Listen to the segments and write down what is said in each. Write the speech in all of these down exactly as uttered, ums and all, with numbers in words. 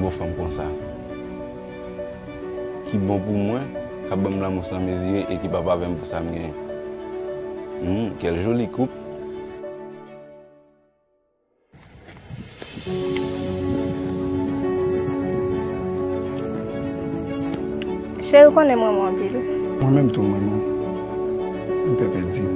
Yon fanm konsa, ki bon pou mwen, k ap ban m lanmou san mezire e ki p ap avè m pou sa m genyen. Hmm, quel joli couple. Cheri, ou konnen m renmen w anpil. Mwen menm tou, mwen menm. M pè pèdi.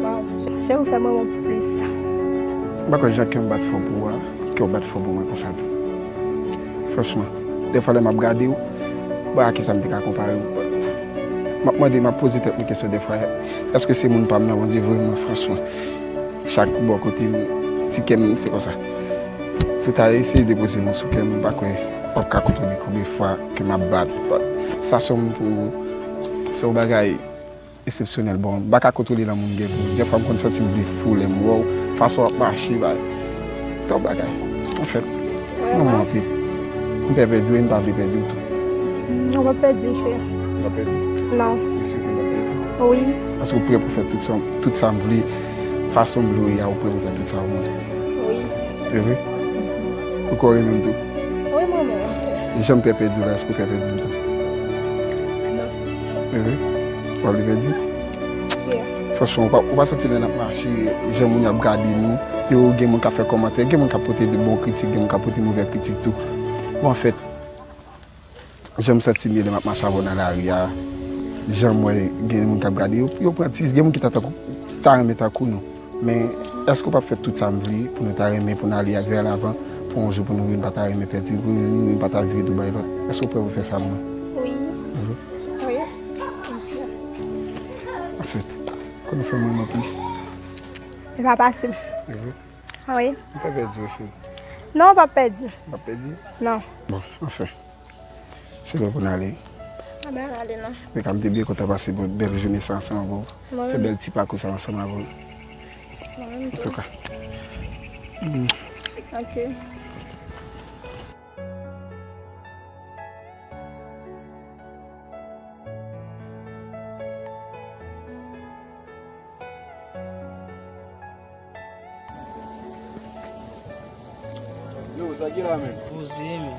Waw, cheri, ou fè m renmen w plis. M pa kwè jan kè m bat fò pou ou a, kè w bat fò pou mwen konsa tou. Franchman, dèfwa lè m ap gade w, m pa wè a kisa m te ka konpare w. M ap mande, m ap poze tèt mwen kesyon dèfwa, èske se moun pa m nan Bondye voye m nan franchman? Chak bò kote m, ti kè m, se konsa. Si w ta eseye depoze men w sou kè m, m pa kwè w ap ka kontwole konbyen fwa ke m ap bat. Sa se yon, se yon bagay eksepsyonèl. Bon, m pa ka kontwole lanmou m gen pou ou. Dèfwa m konn santi m vle fou lè m wè w, fason w ap mache, bay. Twòp bagay. Anfèt, m renmen w anpil. M pè pèdi w e m pa vle pèdi w tou. Non, w p ap pèdi m, cheri. M p ap pèdi w? Non. Ou si ke m p ap pèdi w? Wi. Èske w prè pou fè tout sa, tout sa m vle, fason m vle w ye a, ou prè pou fè tout sa pou mwen? Wi. E vre? Ou kwè w renmen m tou? Wi, mwen menm. Jan m pè pèdi w la, èske w pè pèdi m tou? Non. E vre? W pa vle pèdi? Cheri. Franchman, ou pa, ou pa santi lè n ap mache, jan moun yo ap gade nou, yo gen moun k ap fè kòmantè, gen moun k ap pote de bon kritik, gen moun k ap pote movè kritik tou. Bon, anfèt, jan m santi m ye lè m ap mache avè w nan lari a, jan m wè gen moun k ap gade, yo, yo pran ti, gen moun ki ta tankou, ta renmen tankou nou. Men, èske w p ap fè tout sa m vle pou nou ta renmen, pou n ale vè lavan, pou yon jou pou nou rive, n pa ta renmen pèdi, pou nou rive, n pa ta vire do bay lòt? Èske w prè pou fè sa pou mwen? Wi. Mhm. Wi. Mesye. Anfèt, kòman fè mwen renmen w plis? E pa fasil. Mhm. Wi. M pa pèdi w, cheri. Non, w p ap pèdi. M pa pèdi? Non. Bon, anfen. Se lè pou n ale. A ben, ale non. Men ka m te byen kontan pase bèl jounen sa ansanm avè w. Mwen Fè menm. Bèl ti pakou sa ansanm avè w. Mwen menm tou. Antouka. Mm. Ok. Yo, sa ki la menm? Poze menm.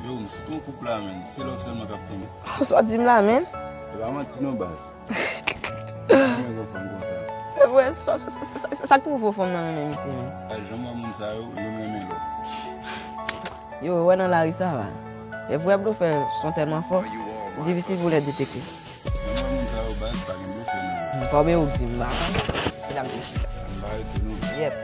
Yo, m sou ton koup la menm. Se love sèlman k ap tonbe. Sa w di m la menm? E pa manti non baz. Mwen gon fanm konsa. Evre, sa k pwouve w fanm nan renmen misye menm? Baz, jan m wè moun sa yo, youn renmen lòt. Yo, wè nan lari sa va. Evre blofè son tèlman fò, difisil pou lè detekte. Mwen moun sa yo baz pa gen blofè nan yo. Kòbe ou k di m ba. Se la m te chita. M pa rete non. Yep.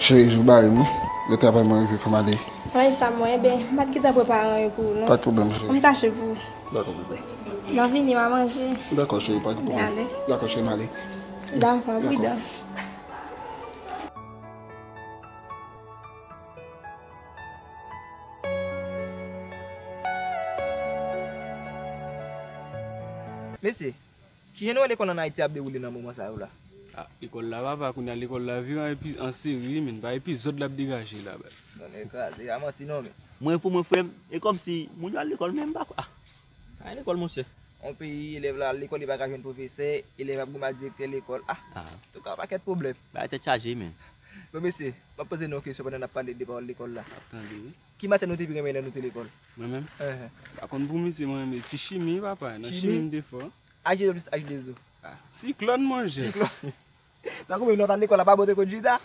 Cheri, jou bare m wi. Lè travay mwen rive, fò m ale. Wi, sa mwen, enben, m pa t gentan prepare anyen pou ou non. Pa t pwoblèm, cheri. Mwen kache pou ou. Dakò, bebe. Nan vini, m a manje. Dakò, cheri, pa t pwoblèm. Ale. Dakò, cheri, m ale. Dakò, pridan. Mesye, kijan nou wè lekòl ann Ayiti ap dewoule nan moman sa yo la? Ah, lekòl la papa, kounye a lekòl la vire an epi, an seri, men pa epizòd l ap degaje la baz. Nan men kraze, a manti non men. Mwen pou mwen frè m, e kòmsi moun yo al lekòl men m pa kwè. Ah, pa gen lekòl monchè. On peyi, elèv la al lekòl, li pa ka jwenn pwofesè, elèv ap goumen ak direktè lekòl. Ah, antouka pakèt pwoblèm. Bagay tèt chaje men. Bon mesye, m ap poze nou yon kesyon pandan n ap pale de pawòl lekòl la. Ap tande wi. Ki matyè nou te pi renmen lè nou te lekòl? Mwen menm? Enhen. Pa konn pou misye, mwen renmen ti chimi papa, nan chimi m te fò. H deux O plis H deux O. Ah, siklòn monchè. Siklòn. Tankou menm lè w t al lekòl la, pa bon te konn chita?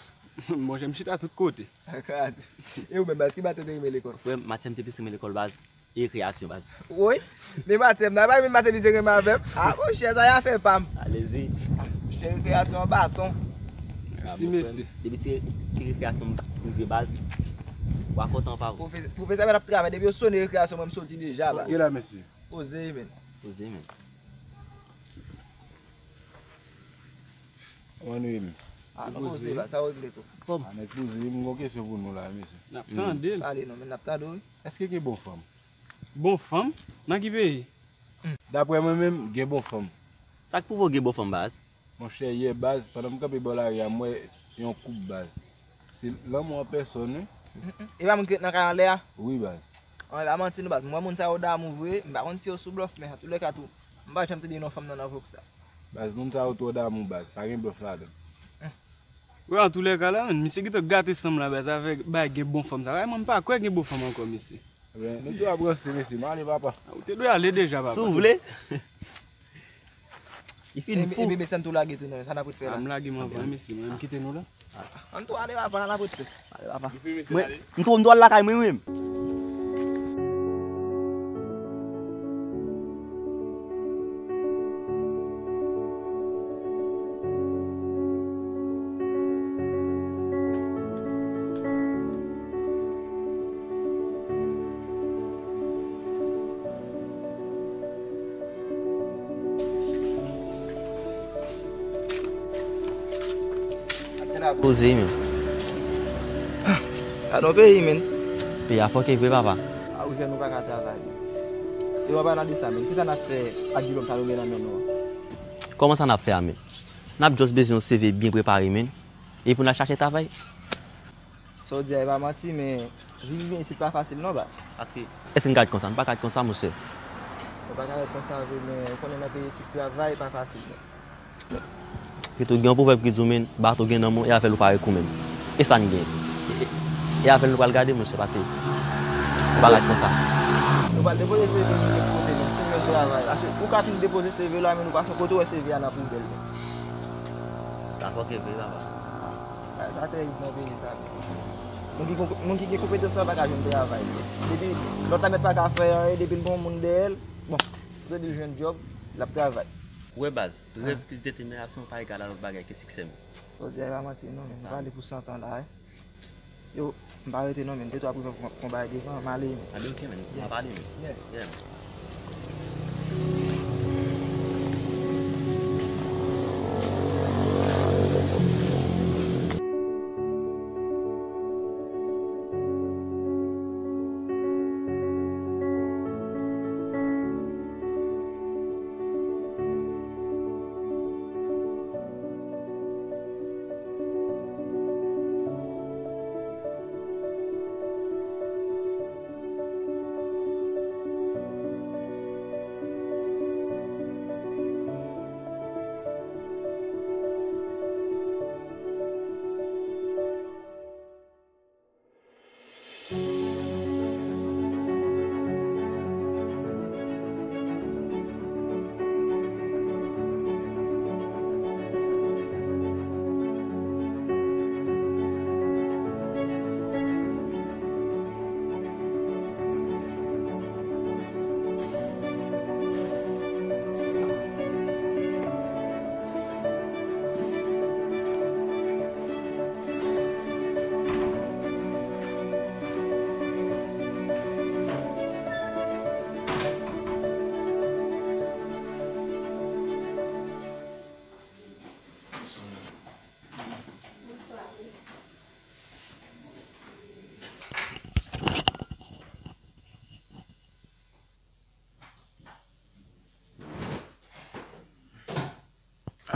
Monchè, m chita tout kote. E ou menm baz, ki matyè w te renmen lekòl? Frè m, matyè m te plis renmen lekòl baz, e rekreyasyon baz. Woy, men matyè m nan, pa menm matyè misye renmen avè m. Ah monchè, sa y a fè pa m. Alezi. Monchè, rekreyasyon an baton. Mèsi mesye. Depi ti, ti rekreyasyon m rive baz, w a kontan pa w. Pwofesè, pwofesè mèt ap travay, depi yo sone rekreyasyon mwen m soti deja baz. Ki la mesye? Poze men. Poze men. Kòman nou ye menm? Ah, nou poze la, sa w regle tou. Fòm. Ah, nèg poze, m gon kesyon pou nou la, mesye. N ap tande l. Pale non, men n ap tande w wi. Èske gen bon fanm? Bon fanm? Nan ki peyi? Hmm. Daprè mwen menm, gen bon fanm. Sa k pwouve w gen bon fanm, baz? Monchè, yè, baz, pandan m kanpe bò lari a, m wè yon koup, baz. Se lanmou an pèsòn, wi. Mm, mm. E pa moun ki ret nan kay anlè a? Wi, baz. An, e pa manti non, baz. M wè moun sa yo damou vre, m pa konn si yo sou blòf, men antoulèka tou, m pa janm tande non fanm nan nan vlòg sa. Baz, moun sa yo twò damou, baz. Pa gen blòf ladan. Mm. Wi, antoulèka la, menn, misye gentan gate san m la, baz, avèk bay gen bon fanm sa. Ay, mwen, m pa kwè gen bon fanm ankò, mesye. Ebyen, nou tou ap ranse, mesye. M ale, papa. Ou te dwe ale deja, papa. Si w vle. Li fin fou. E bebe, san tou lage tou, non. Sa n ap ret fè la? A, m lage m anvan, mesye. Mwen, m kite nou la. Ann tou ale, papa, n ap ret fè. Ale, papa. Mwen, m tou, m tou al lakay mwen, wi. Atè la poze, men. Gadon peyi, men. Peyi a fòke vre, papa. A, ou jwenn ou pa ka travay. E w ap pale de sa, men. Kisa n ap fè ak diplòm sa nou gen nan men nou an? Kòman sa n ap fè a, men? N ap just bezwen yon C V byen prepare, men. E pou n al chache travay. Sa w di a, e pa manti, men vi vini isit pa fasil non, baz. Paske, èske n ka ret konsa? N pa ka ret konsa, monchè. Nou pa ka ret konsa vre, men ou konnen nan peyi isit travay pa fasil non. Kit ou gen yon pwovèb ki di w, men, bato gen nanm ou, e avè l ou pa rekou menm. E sa n gen. E, e, e avè l nou pral gade, monchè, pase nou pa ka ret konsa. Nou pral depoze C V nou kèk kote, men, si nou jwenn travay. Paske ou ka fin depoze C V la, men nou pa sou kote w wè C V a nan poubèl, men. Sa fòke vre, papa. Sa, sa terib nan peyi sa. Moun ki, moun ki gen konpetans la pa ka jwenn travay. Depi lòt la mèt pa ka fè anyen, depi l gen yon moun dèyè l, bon, ou te di l jwenn djòb, l ap travay. Ou wè baz, rèv ki detèminasyon pa egal a lòt bagay ke siksè, men. Jodi a, e pa manti non, men nou pale pou san tan la, wi. Yo, m pa rete non, men m te tou ap rive pran, pran bagay devan, m ale, men. A, ben, ok, men, m ap ale, men. Yeah. Yeah, men.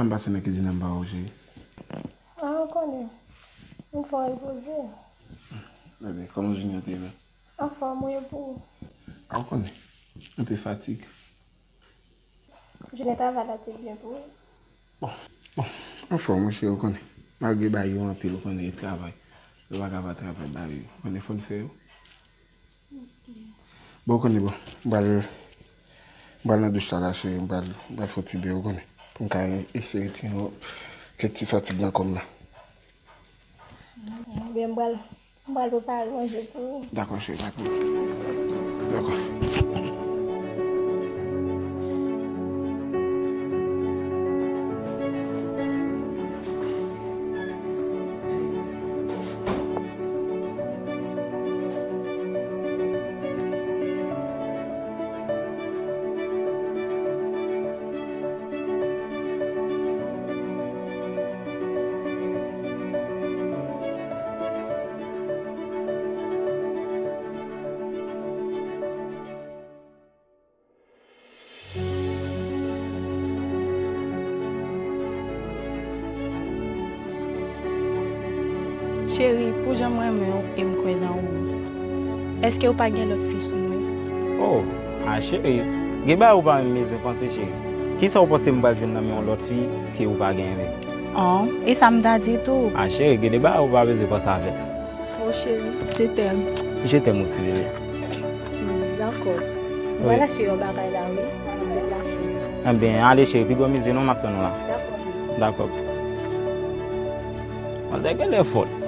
An pase nan kizin nan, m ba ou, cheri. A, ou konnen. Mwen fò repoze. Bebe, kòman jounen an te ye la? Anfòm, wi, e pou ou? A, ou konnen. Anpe fatig. Jounen travay la te byen pou ou? Bon, bon, anfòm, wi, cheri, ou konnen. Malgre bagay yo anpil, ou konnen, e travay. Yo pa ka pa travay bagay yo. Ou konnen, fò n fè yo. Bon, ou konnen, bon, m pral, m pral nan douch la, la, cheri, m pral, m pral fè yon ti ben, ou konnen, pou m ka eseye retire yon, kèk ti fatig nan kò m nan. Ebyen, m pral, m pral prepare manje pou ou. Dakò, cheri, pa pwoblèm. Dakò. Cheri, pou jan m renmen w e m kwè nan ou, èske w pa gen lòt fi sou men? Oh, a cheri, gen bagay ou pa menm bezwen panse cheri. Kisa w panse m pral jwenn nan men yon lòt fi ke ou pa gen menm? Oh, e sa m ta di tou. A cheri, gen de bagay ou pa bezwen panse avè l. Oh cheri, je t'aime. Je t'aime aussi bebe. Hmm, dakò. M pral achte yon bagay la wi. M pral achte. Ebyen, ale cheri, pi gwo mize non, m ap tann ou la. Dakò. Dakò. Manzè gen lè fòt.